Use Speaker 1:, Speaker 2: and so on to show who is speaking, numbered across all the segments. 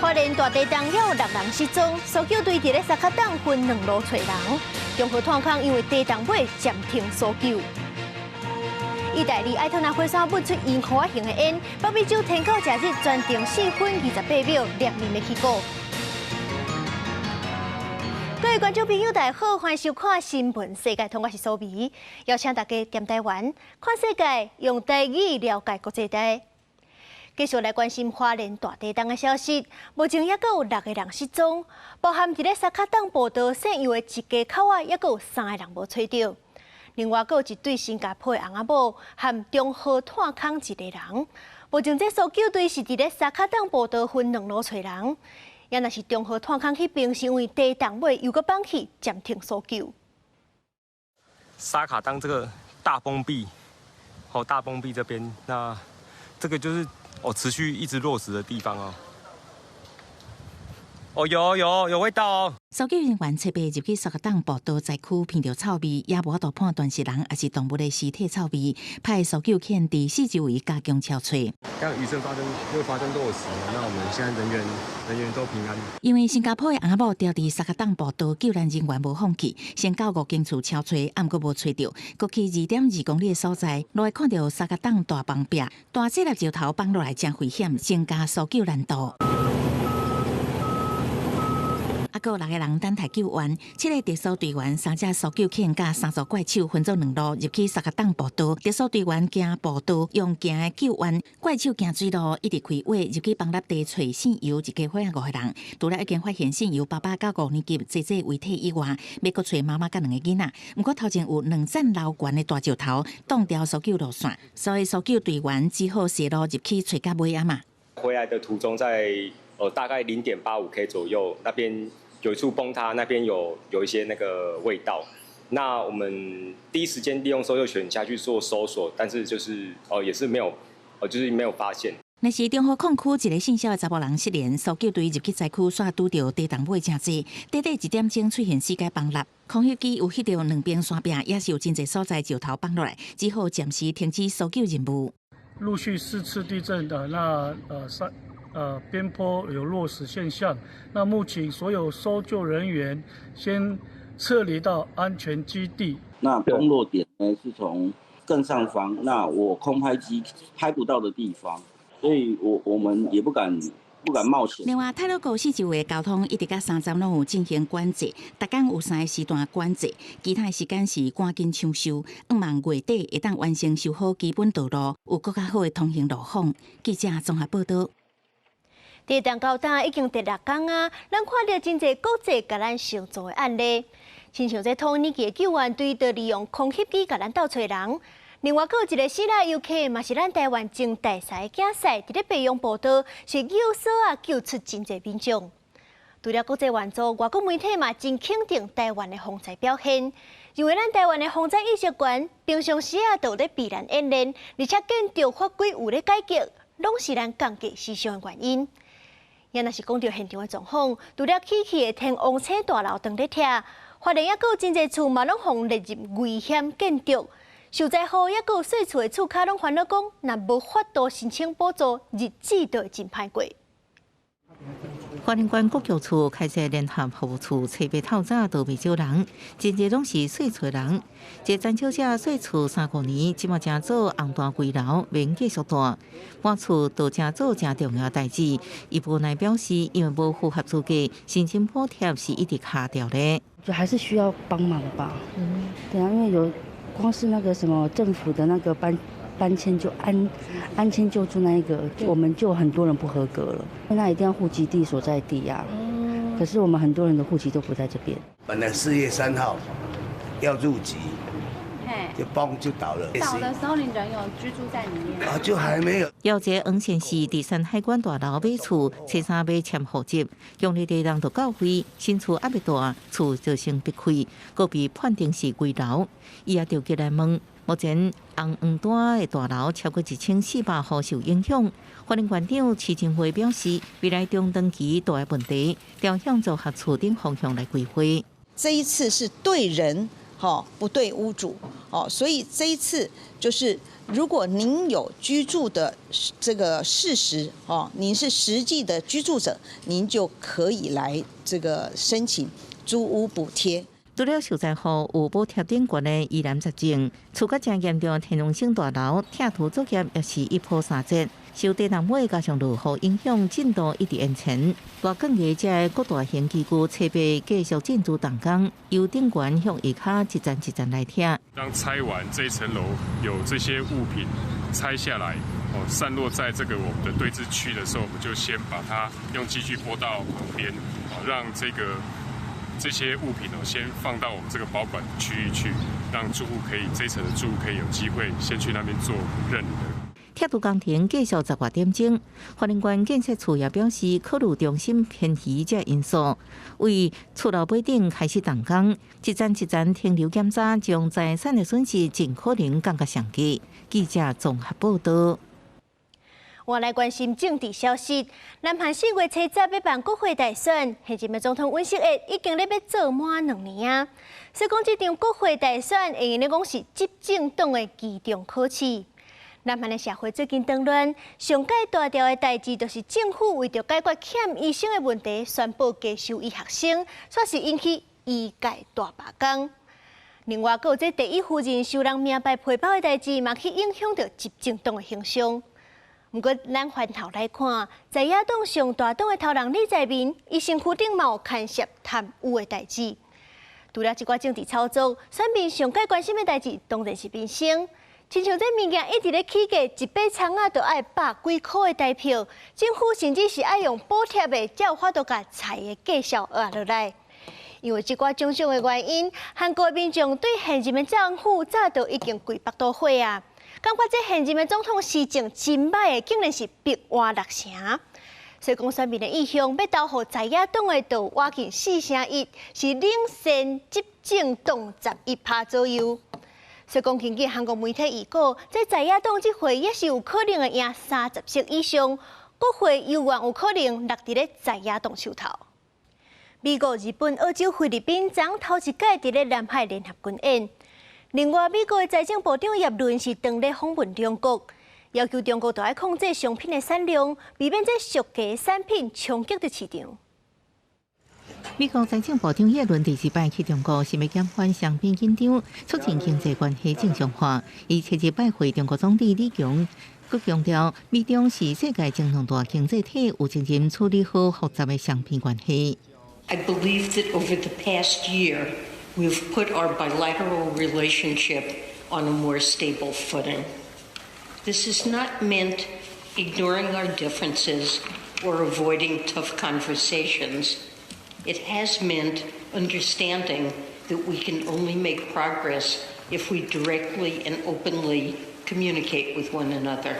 Speaker 1: 花蓮大地動了六人失蹤，搜救隊佇咧沙卡砀分兩路揣人，中和炭礦因為地動尾暫停搜救。意大利埃特納火山噴出煙箍仔形的煙，北美洲天狗食日全程4分28秒兩年的起鼓。各位觀眾朋友，大家好，歡迎收看《新聞世界通》，我是蘇美，邀請大家踮台灣看世界，用台語了解國際大。繼續來關心花蓮大地動的消息，目前猶閣有六個人失蹤，包含佇咧沙卡砀步道姓游的一家口仔，猶閣有三個人無揣著。另外，閣有一對新加坡的翁仔某和中和炭礦一個人。目前這搜救隊是佇咧沙卡砀步道分兩路揣人。也若是中和炭礦彼邊是因為地動尾又閣放棄暫停搜救。
Speaker 2: 沙卡砀這個大崩壁，好，大崩壁這邊，那這個就是哦持續一直落石的地方哦。哦，有有有味道哦！
Speaker 3: 搜救人員冊八入去沙卡砀步道災區，聞著臭味，也無法度判斷是人抑是動物的屍體臭味，派搜救犬佇四周圍加強搜揣。
Speaker 2: 剛餘震發生又發生落石，那我們現在人員都平安。
Speaker 3: 因為新加坡的翁仔某牢佇沙卡砀步道，救難人員無放棄，先到五間厝搜揣，毋過無揣著，閣去2.2公里的所在，落來看著沙卡砀大崩壁，大細粒石頭崩落來誠危險，增加搜救難度。啊，閣有六個人等待救援，七个特搜隊員、三隻搜救犬佮三組怪手分做兩路入去沙卡砀步道。特搜隊員行步道，用行的救援；怪手行水路，一直開挖入去崩塌地揣姓游一家伙仔五個人。除了已經發現姓游爸爸佮五年級姐姐遺體以外，欲閣揣媽媽佮兩个囡仔。毋過頭前有兩層樓懸的大石頭擋牢搜救路線，所以搜救隊員只好踅路入去揣到尾仔嘛。
Speaker 2: 回來的途中在大概0.85 K 左右，那邊有一處崩塌，那邊有一些那個味道。那我們第一時間利用搜救犬下去做搜索，但是就是哦也是沒有，就是沒有發現。
Speaker 3: 那是中和礦區一個姓蕭的查埔人失聯，搜救隊入去災區，煞拄著地動尾誠濟，短短一點鐘出現四界崩塌，空翕機有翕著兩邊山壁，也是有真濟所在石頭崩落來，只好暫時停止搜救任務。
Speaker 4: 陸續四次地震的那三。邊坡有落石現象，那目前所有搜救人員先撤離到安全基地。
Speaker 5: 那崩落點呢是從更上方，那我空拍機拍不到的地方，所以我們也不敢冒險。
Speaker 3: 另外，太魯閣四周圍交通一直到三站攏有進行管制，逐工有三個時段管制，其他的時間是趕緊搶修，向望月底會當完成修好基本道路，有閣較好的通行路況。記者綜合報道。
Speaker 1: 地動到今已經第六工啊，咱看著真濟國際共咱相助的案例，親像這土耳其的救援隊就利用空翕機共咱鬥揣人。另外，閣有一個希臘遊客嘛是咱台灣前大使的囝婿，佇咧白楊步道是救索仔救出真濟民眾。除了國際援助，外國媒體嘛真肯定台灣的防災表現，認為咱台灣的防災意識懸，平常時啊就有咧避難演練，而且建築法規有咧改革，攏是咱降低死傷的原因。也若是講著現場的狀況，除了起去的天王星大樓當咧拆，發現猶閣有真濟厝嘛攏予列入危險建築。受災戶猶閣有細厝的厝跤攏煩惱講，若無法度申請補助，日子就會真歹過。
Speaker 6: 花蓮縣國僑處開設聯合服務處，冊八透早都袂少人，真濟攏是細厝人。這陳小姐細厝三五年，這馬成做紅單危樓，免繼續住。搬厝都成做誠重要代誌。伊無奈表示，因為無符合資格，申請補貼是一直卡著咧。
Speaker 7: 就還是需要幫忙吧。對啊，因為有光是那個什麼政府的那個搬遷就安遷救助那一個，我們就很多人不合格了。那一定要戶籍地所在地呀。可是我們很多人的戶籍都不在這邊。
Speaker 8: 本來4月3號要入籍，就崩就倒了。
Speaker 9: 倒的時候，你人有居住在裡面？
Speaker 8: 啊，就還沒有。
Speaker 6: 有一个黃先生佇山海關大樓買厝，初三欲遷戶籍，強烈地動就到位，新厝猶未蹛，厝就先逼開，閣被判定是危樓。伊也著急來問，目前紅黃單的大樓超過1400戶受影響。花蓮縣長徐正輝表示，未來中長期大的問題，朝向組合厝頂方向來規劃。
Speaker 10: 這一次是對人吼，不對屋主，哦，所以這一次就是如果您有居住的這個事實，哦，您是實際的居住者，您就可以來這個申請租屋補貼。
Speaker 6: 除了受災戶有補貼頂懸的疑難雜症，厝甲誠嚴重的天龍星大樓拆除作業也是一波三折。受地南尾加上落雨影響，進度一直延遲。大鋼藝這個各大型機具設備繼續進駐動工，由頂懸向下跤一層一層來拆。
Speaker 11: 當拆完這層樓，有這些物品拆下來，哦，散落在這個我們的堆置區的時候，我們就先把它用機具撥到旁邊，哦，讓這些物品哦，先放到我們這個保管區域去，讓住戶可以這層的住戶可以有機會先去那邊做認領。
Speaker 6: 拆除工程繼續十外點鐘，花蓮縣建設處也表示，考慮中心偏移這因素，為厝樓尾頂開始動工，一層一層停留檢查，將財產的損失盡可能降到上低。記者綜合報道。
Speaker 1: 我來關心政治消息。南韓4月7日欲辦國會大選，現任的總統尹錫悅已經咧欲做滿2年啊。所以講，這場國會大選會用咧講是執政黨的期中考試。南韓的社會最近動亂，上蓋大條的代誌就是政府為著解決欠醫生的問題，宣布加收醫學生，煞是引起醫界大罷工。另外，閣有這第一夫人收人名牌皮包的代誌，嘛去影響著執政黨的形象。毋過，咱回頭來看，在野黨上大黨的頭人李在明，伊身軀頂嘛有牽涉貪污的代誌。除了這寡政治操作，選民上蓋關心的代誌，當然是民生。親像這物件一直咧起價，一百蔥仔就愛百幾箍的台票，政府甚至是愛用補貼的，才有法度共菜的價數壓落來。因為這寡種種的原因，韓國民眾對現任的政府早就已經規腹肚火啊！感覺這現任的總統施政真歹的，竟然是百換六成。所以講選民的意向，欲投予在野黨的，就倚近4成1，是領先執政黨11%左右。所以講，根據韓國媒體預告，這在野黨這回也是有可能會贏30席以上，國會猶原有可能落佇咧在野黨手頭。美國、日本、澳洲、菲律賓昨頭一擺佇咧南海聯合軍演。另外，美國的財政部長葉倫是當咧訪問中國，要求中國著愛控制商品的產量，避免這俗價產品衝擊著市場。
Speaker 6: 美國財政部長葉倫第二擺去中國，是欲減緩商品緊張，促進經濟關係正常化。伊七日拜會中國總理李強，閣強調美中是世界前兩大經濟體，有責任處理好複雜的商品關係。
Speaker 12: I believe that over the past year, we've put our bilateral relationship on a more stable footing. This has not meant ignoring our differences or avoiding tough conversations. It has meant understanding that we can only make progress if we directly and openly communicate with one another.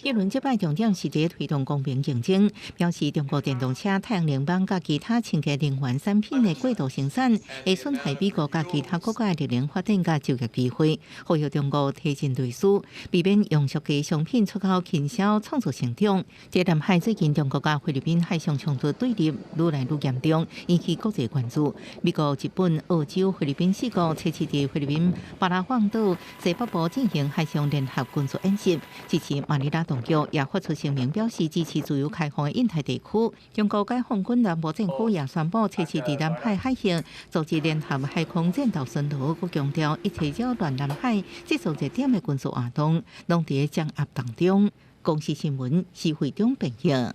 Speaker 6: 葉倫這擺重點是佇推動公平競爭，表示中國電動車、太陽能板佮其他清潔能源產品的過度生產，會損害美國佮其他國家的綠能發展佮就業機會，呼籲中國提振內需，避免用俗價商品出口傾銷創造成長。這南海最近中國佮菲律賓海上衝突對立愈來愈嚴重，引起國際關注。美國、日本、澳洲、菲律賓四國七七佇菲律賓巴拉望島西北部進行海上聯合軍事演習，支持馬尼拉當局也發出聲明表示支持自由開放的印太地區。中國解放軍南部戰區也宣布，七七佇南海海域組織聯合海空戰鬥巡邏，閣強調一切擾亂南海這座熱點的軍事活動，攏佇掌握當中。公視新聞施惠中編譯。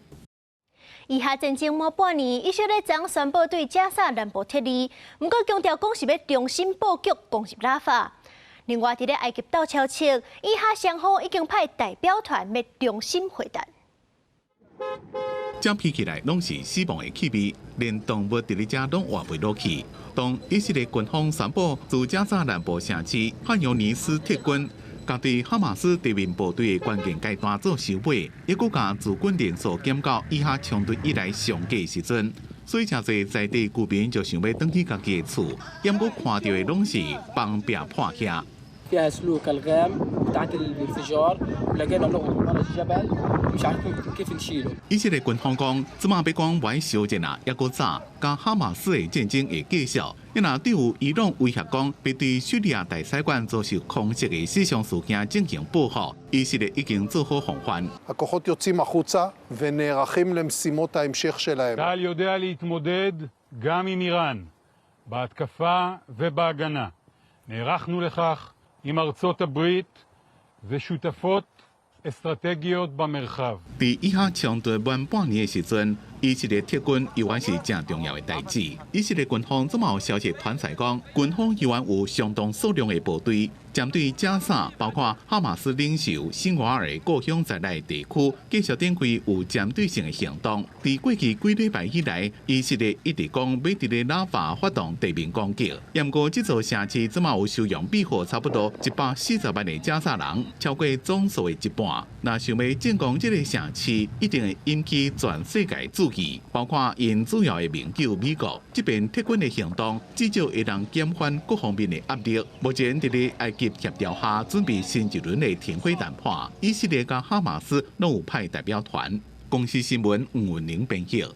Speaker 1: 以哈戰爭滿半年，以色列昨宣布對加薩南部撤離，毋過強調講是欲重新布局攻入拉法。另外，佇咧埃及鬥超車，以哈雙方已經派代表團欲重新會談。
Speaker 13: 這聞起來攏是死亡的氣味，連動物佇咧遮攏活袂落去。當以色列軍方宣布自加薩南部城市漢尤尼斯撤軍，共對哈馬斯地面部隊的關鍵階段做收尾，抑閣共駐軍人數減到以哈衝突以來上低時陣，所以誠濟在地居民就想欲轉去家己的厝，毋過看著的攏是崩壁破瓦。
Speaker 14: فيها سلوك الغام بتاعت الانفجار ولقينا لغم ورا الجبل مش عارفين كيف نشيله。
Speaker 13: 以色列軍方講，這馬欲講欲相戰啊，猶閣早，佮哈馬斯的戰爭會繼續。伊若對有伊朗威脅講，欲對敘利亞大使館遭受空襲的死傷事件進行報復，以色列已經做好防範。
Speaker 15: הכוחות יוצאים החוצה ונערכים למשימות ההמשך שלהם.
Speaker 11: צה"ל יודע להתמודד גם עם איראן, בהתקפה ובהגנה. נערכנו לכך עם ארצות הברית ושותפות אסטרטגיות במרחב.
Speaker 13: 佇以哈衝突滿半年的時陣，以色列撤軍猶原是誠重要的代誌。以色列軍方這馬有消息傳出來講，軍方猶原有相當數量的部隊，針對加沙，包括哈馬斯領袖辛瓦爾的故鄉在內地區，繼續展開有針對性的行動。佇過去幾禮拜以來，以色列一直講欲佇咧拉法發動地面攻擊。毋過這座城市這馬有收容庇護差不多140萬的加沙人，超過總數的一半。若想欲進攻這个城市，一定會引起全世界注意，包括𪜶主要的盟友美國。這邊撤軍的行動，至少會當減緩各方面的壓力。目前佇咧埃及協調下，準備新一輪的停火談判。以色列佮哈馬斯攏有派代表團。公視新聞吳文玲編譯。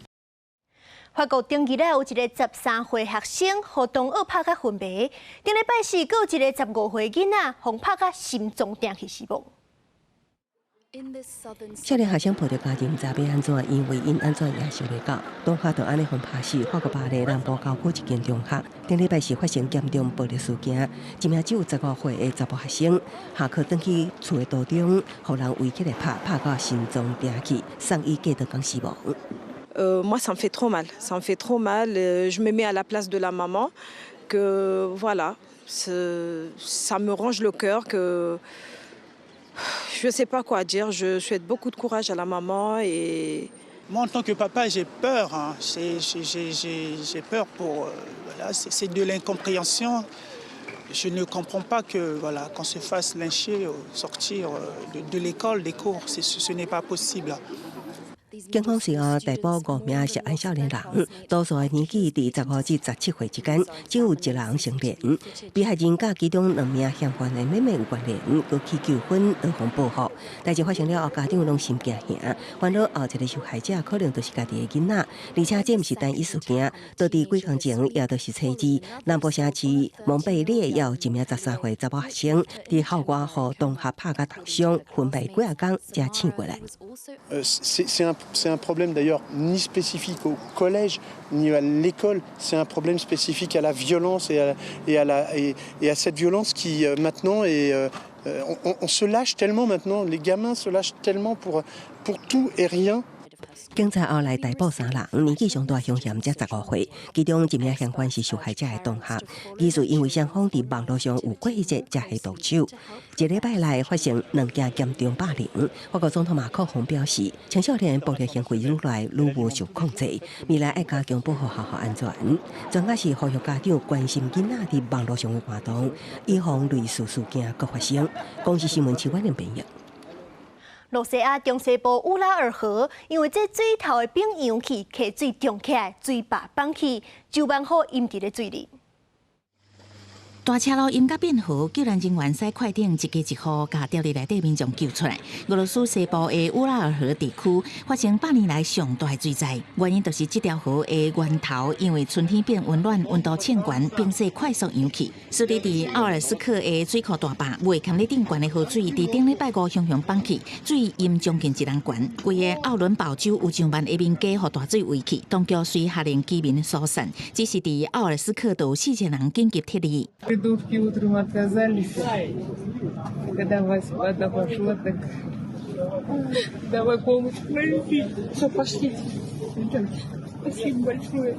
Speaker 1: 法國頂日咧有一个13歲學生，予同學拍甲昏迷。頂禮拜四，閣有一个15歲囡仔，予拍甲心臟定去死亡。
Speaker 16: 少年學生抱著家人毋知欲按怎，因為𪜶按怎也想袂到，同學就按呢予拍死。法國巴黎南部郊區一間中學，頂禮拜四發生嚴重暴力事件，一名只有15歲的查埔學生，下課轉去厝的途中，予人圍起來拍，拍到心臟定去，送醫隔當死亡。
Speaker 17: Moi, ça me fait trop mal. Ça me fait trop mal. Je me mets à la place de la maman, que voilà, ça me ronge le cœur, que je ne sais pas quoi dire. Je souhaite beaucoup de courage à la maman et
Speaker 18: Moi, en tant que papa, j'ai peur, hein. J'ai peur pour, voilà, c'est de l'incompréhension. Je ne comprends pas que, voilà, qu'on se fasse lyncher au sortir de l'école, des cours. Ce n'est pas possible.
Speaker 16: 警方隨後逮捕五名涉案少年人，多數的年紀佇15至17歲之間，只有一人成年。被害人佮其中兩名嫌犯的妹妹有關聯，閣去求婚，予報復。代誌發生了後，家長攏心驚嚇，煩惱後一个受害者可能就是家己的囡仔。而且這毋是單一事件，佇幾工前，也就是初二，南部城市蒙貝列也有一名13歲查某學生，佇校外予同學拍甲重傷，昏迷幾仔工才醒過來。
Speaker 15: C'est un problème d'ailleurs ni spécifique au collège ni à l'école, c'est un problème spécifique à la violence et à cette violence qui maintenant est, on se lâche tellement maintenant, les gamins se lâchent tellement pour tout et rien.
Speaker 16: 警察後來逮捕三人，年紀上大兇嫌才15歲，其中一名嫌犯是受害者的同學，疑似因為雙方佇網路上有過節才會動手。一禮拜內發生兩件嚴重霸凌，法國總統馬克宏表示，青少年暴力行為愈來愈無受控制，未來愛加強保護學校安全。專家是呼籲家長關心囡仔佇網路上的活動，以防類似事件閣發生。公視新聞徐婉玲編譯。
Speaker 1: 露西亞中西部烏拉爾河，因為這水頭的冰揚起，溪水漲起來，水壩崩去，上萬戶淹佇咧水裡。
Speaker 3: 大車路淹甲變河，救援人員駛快艇一家一戶，共牢佇內底民眾救出來。俄羅斯西部的烏拉爾河地區發生百年來上大的水災，原因就是這條河的源頭因為春天變溫暖，溫度升懸，冰雪快速揚起。設立佇奧爾斯克的水庫大壩，袂堪咧頂懸的河水，佇頂禮拜五雄雄崩去，水淹將近一人懸。規个奧倫堡州有上萬的民家予大水圍去，當局遂下令居民疏散，只是佇奧爾斯克就有4000人緊急撤離。
Speaker 19: Придурки утром отказались. Когда вода пошла, так давай помощь просить. Все, пошлите. Спасибо большое.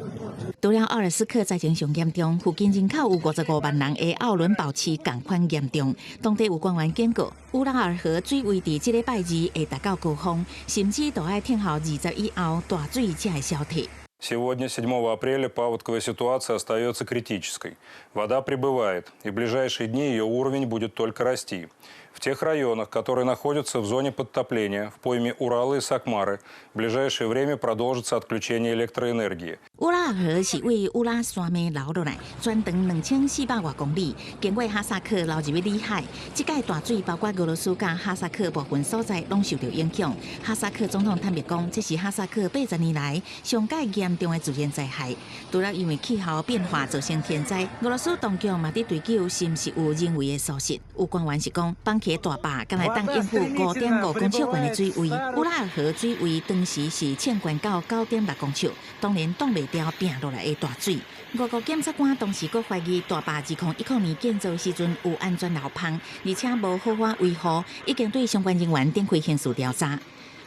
Speaker 3: 除了奧爾斯克災情上嚴重，附近人口有55萬人的奧倫堡市仝款嚴重。當地有官員警告，烏拉爾河水位佇這禮拜二會達到高峰，甚至都愛等候20以後大水才會消退。
Speaker 20: Сегодня, 7 апреля, паводковая ситуация остается критической. Вода прибывает, и в ближайшие дни ее уровень будет только расти. В тех районах, которые находятся в зоне подтопления, в пойме Урала и Сакмары, в ближайшее время продолжится отключение электроэнергии.
Speaker 3: 烏拉爾河是位烏拉山脈流落來，全長2400外公里，經過哈薩克流入去裏海。這屆大水包括俄羅斯佮哈薩克部分所在攏受著影響。哈薩克總統坦白講，這是哈薩克80年來上蓋嚴重的自然災害。除了因為氣候變化造成天災，俄羅斯當局嘛佇追究是毋是有人為的疏失。有官員是講，崩起大壩敢會當應付5.5公尺懸的水位。烏拉爾河水位當時是衝懸到9.6公尺，當然擋袂牢拚落來的大水。俄國檢察官當時閣懷疑大壩2010年建造時陣有安全漏縫，而且無好好維護，已經對相關人員展開刑事調查。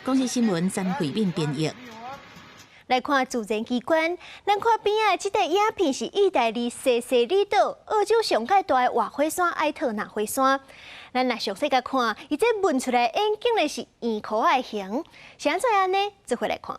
Speaker 3: 公視新聞曾慧敏編譯。
Speaker 1: 來看自然奇觀，咱看邊仔這塊影片是意大利西西里島澳洲上蓋大的活火山埃特納火山。咱若詳細共看，伊這噴出來煙竟然是圓箍仔形，是按怎樣呢？做伙來看。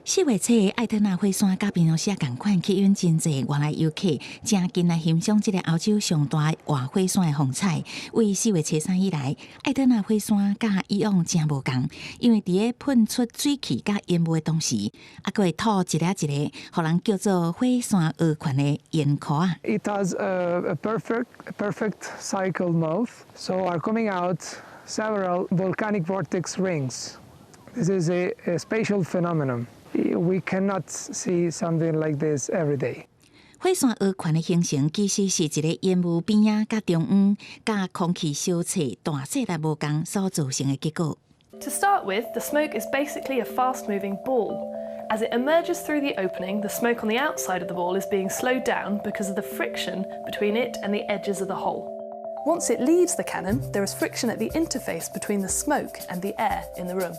Speaker 3: 4月初，愛特納火山佮平常時仝款，吸引真濟外來遊客，誠近來欣賞這个歐洲上大活火山的風采。為4月初3以來，愛特納火山佮以往誠無仝，因為佇咧噴出水汽佮煙霧的同時，猶閣會吐一个一个，予人叫做火山螺旋的煙箍仔。
Speaker 21: It has a perfect, perfect cycle mouth, so are coming out several volcanic vortex rings. This is a special phenomenon. We cannot see something like this every day.
Speaker 3: 火山螺旋的形成，其實是一个煙霧邊仔佮中央佮空氣相切大細粒無仝所造成的結果。
Speaker 22: To start with, the smoke is basically a fast-moving ball. As it emerges through the opening, the smoke on the outside of the ball is being slowed down because of the friction between it and the edges of the hole. Once it leaves the cannon, there is friction at the interface between the smoke and the air in the room.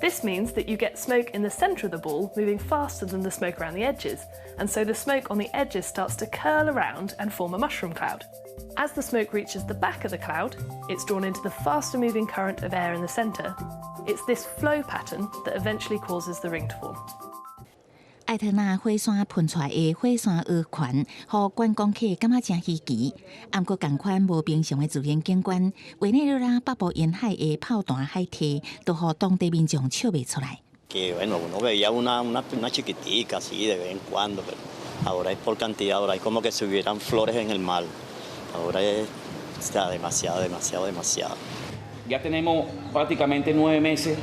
Speaker 22: This means that you get smoke in the centre of the ball moving faster than the smoke around the edges, and so the smoke on the edges starts to curl around and form a mushroom cloud. As the smoke reaches the back of the cloud, it's drawn into the faster moving current of air in the centre. It's this flow pattern that eventually causes the ring to form.
Speaker 3: 愛特納火山噴出來的火山螺旋，予觀光客感覺誠稀奇。毋過仝款無平常的自然景觀，委內瑞拉北部沿海的炮彈海堤，都予當地民眾笑袂出來。
Speaker 23: Que bueno, uno veía una chiquitica así de vez en cuando, pero ahora es por cantidad, ahora es como que si hubieran flores en el mar. Ahora es, está demasiado, demasiado, demasiado.
Speaker 24: Ya tenemos prácticamente 9 meses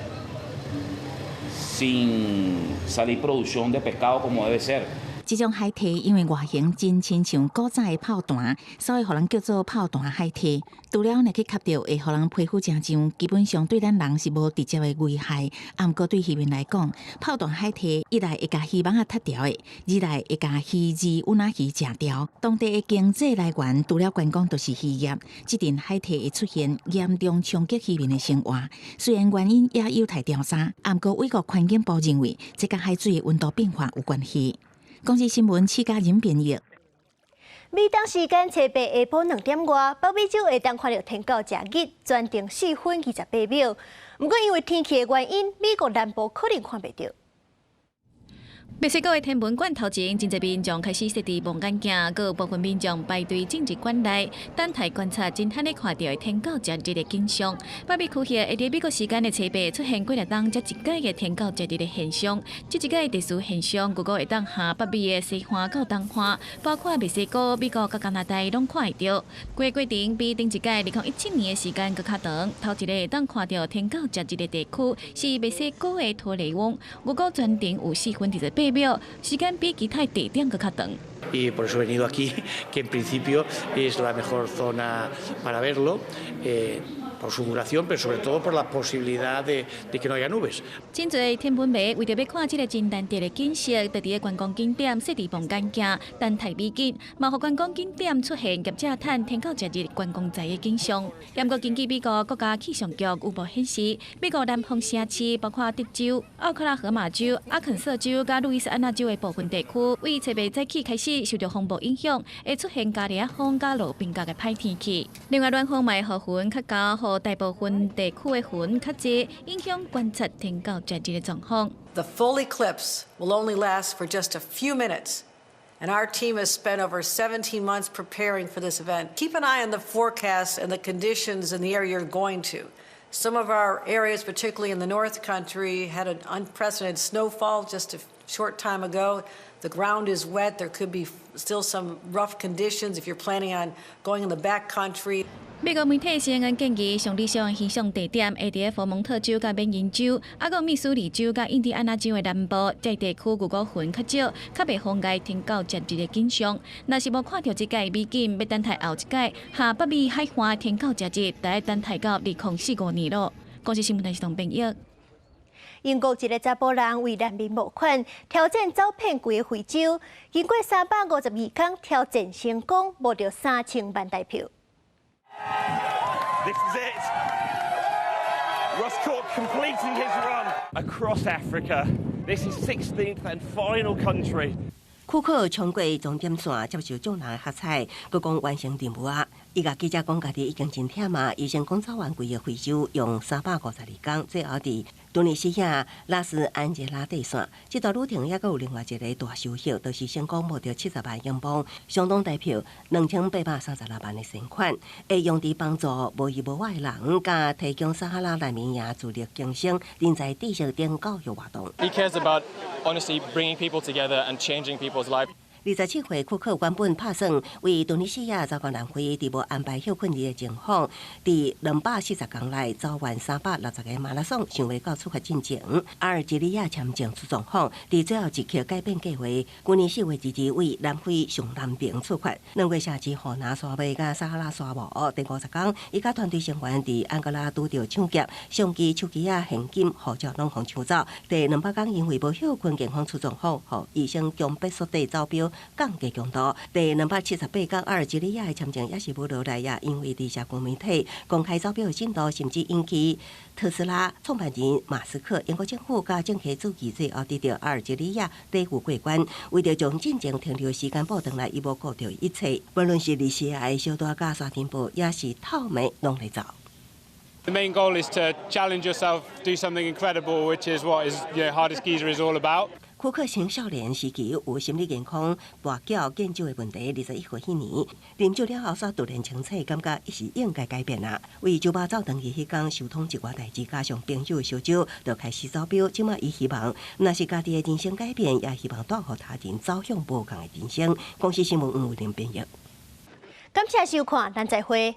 Speaker 24: sin salir producción de pescado como debe ser.
Speaker 3: 這種海堤因為外形真親像古早的炮彈，所以予人叫做炮彈海堤。除了若去磕著會予人皮膚誠癢，基本上對咱人是無直接的危害。啊，毋過對漁民來講，炮彈海堤一來會共漁網仔踢掉的，二來會共魚兒穩仔魚食掉。當地的經濟來源除了觀光，就是漁業。這陣海堤會出現嚴重衝擊漁民的生活。雖然原因也有待調查，啊，毋過美國環境部認為，這佮海水的溫度變化有關係。公視新聞，施嘉仁編譯。
Speaker 1: 美東時間初八下晡2點外，北美洲會當看著天狗食日，全程4分28秒。毋過因為天氣的原因，美國南部可能看袂著。
Speaker 25: 墨西哥的天文館頭前，真濟民眾開始設置望遠鏡，閣有部分民眾排隊進入館內，等待觀察真罕咧看著的天狗食日的景象。北美區域會佇美國時間的初八出現幾若冬才一擺的天狗食日的現象。這一擺特殊現象，預估會當涵北美的西岸到東岸，包括墨西哥、美國佮加拿大攏看會著。規個過程比頂一擺2017年的時間閣較長。頭一个會當看著天狗食日的地區是墨西哥的托雷翁，預估全程有4分28秒，時間比其他地點閣較長。
Speaker 26: Y por eso he venido aquí, que en principio es la mejor zona para verlo, por su duración, pero sobre todo por la posibilidad de que no haya nubes.
Speaker 25: 真濟天文迷為著欲看這个真難得的景色，就佇个觀光景點設置望遠鏡，等待美景，嘛予觀光景點出現業者趁天狗食日觀光財的景象。不過根據美國國家氣象局預報顯示，美國南方城市包括德州、奧克拉荷馬州、阿肯色州佮路易斯安那州的部分地區，為初八早起開始受著風暴影響，會出現加烈風佮路冰角的歹天氣。另外，暖風嘛會予雲較厚，予大部分地區的雲較濟，影響觀察天狗食日的狀況。
Speaker 27: The full eclipse will only last for just a few minutes
Speaker 2: And our team has spent over 17 months preparing for this event. Keep an eye on the forecast and the conditions in the area you're going to. Some of our areas, particularly in the North Country, had an unprecedented snowfall just a short time ago. The ground is wet. There could be still some rough conditions if you're planning on going in the back country.
Speaker 25: 美國媒體 CNN 建議，上理想翕相地點會佇佛蒙特州佮緬因州，抑閣密蘇里州佮印第安納州的南部，這地區牛牯雲較少，較袂妨礙天狗食日的景象。若是無看著這屆美景，欲等待後一屆下北美海岸天狗食日，得愛等待到2045年囉。公視新聞台是同編譯。
Speaker 1: 英國一个查埔人為難民募款，挑戰走遍規个非洲，經過352工挑戰成功，募著3000萬台票。
Speaker 4: This is it. Ross Cork completing his run across Africa. This is 16th and final country.
Speaker 16: 庫克衝過終點線，接受眾人的喝彩，閣講完成任務啊！伊共記者講，家己已經真忝啊！伊成功走完規个非洲，用352工，最後佇突尼西亞拉斯安傑拉底線。這段旅程抑閣有另外一个大收穫，就是成功募著70萬英鎊，相當台票2836萬的善款，會用佇幫助無依無靠的人，佮提供撒哈拉難民營自力更生、人才知識等教育活動。
Speaker 5: He cares about honestly bringing people together and changing people's lives.
Speaker 16: 27歲庫克原本拍算為突尼西亞走到南非，佇無安排歇睏日的情況，佇240工內走完360個馬拉松，想袂到出發進前，阿爾及利亞簽證出狀況，佇最後一刻改變計劃。舊年4月22為南非上南邊出發，兩個城市河南沙漠佮撒哈拉沙漠。第50工，伊佮團隊成員佇安哥拉拄著搶劫，相機、手機仔、現金、護照攏予搶走。第200工因為無歇睏，健康出狀況，予醫生強迫縮短走錶，降低強度。第278工，阿爾及利亞的簽證也是無落來，也因為佇社群媒體公開走錶的進度，甚至引起特斯拉創辦人馬斯克、英國政府佮政客阻拒，最後得著阿爾及利亞抵禦過關。為著將進前停留時間補轉來，伊無顧著一切，無論是日時的小大佮沙塵暴，抑是透暝，攏咧走。
Speaker 5: The main goal is to challenge yourself, do something incredible, which is what is Hardest Geezer is all about.
Speaker 16: 庫克青少年時期有心理健康、跋筊、健酒的問題，21歲彼年，啉酒了後，煞突然清醒，感覺伊是應該改變啊。為酒吧走轉去彼工，想通一寡代誌，加上朋友相招，就開始走錶。這馬伊希望，若是家己的人生改變，也希望帶予他人走向無仝的人生。公視新聞吳林編譯。
Speaker 1: 感謝收看，咱再會。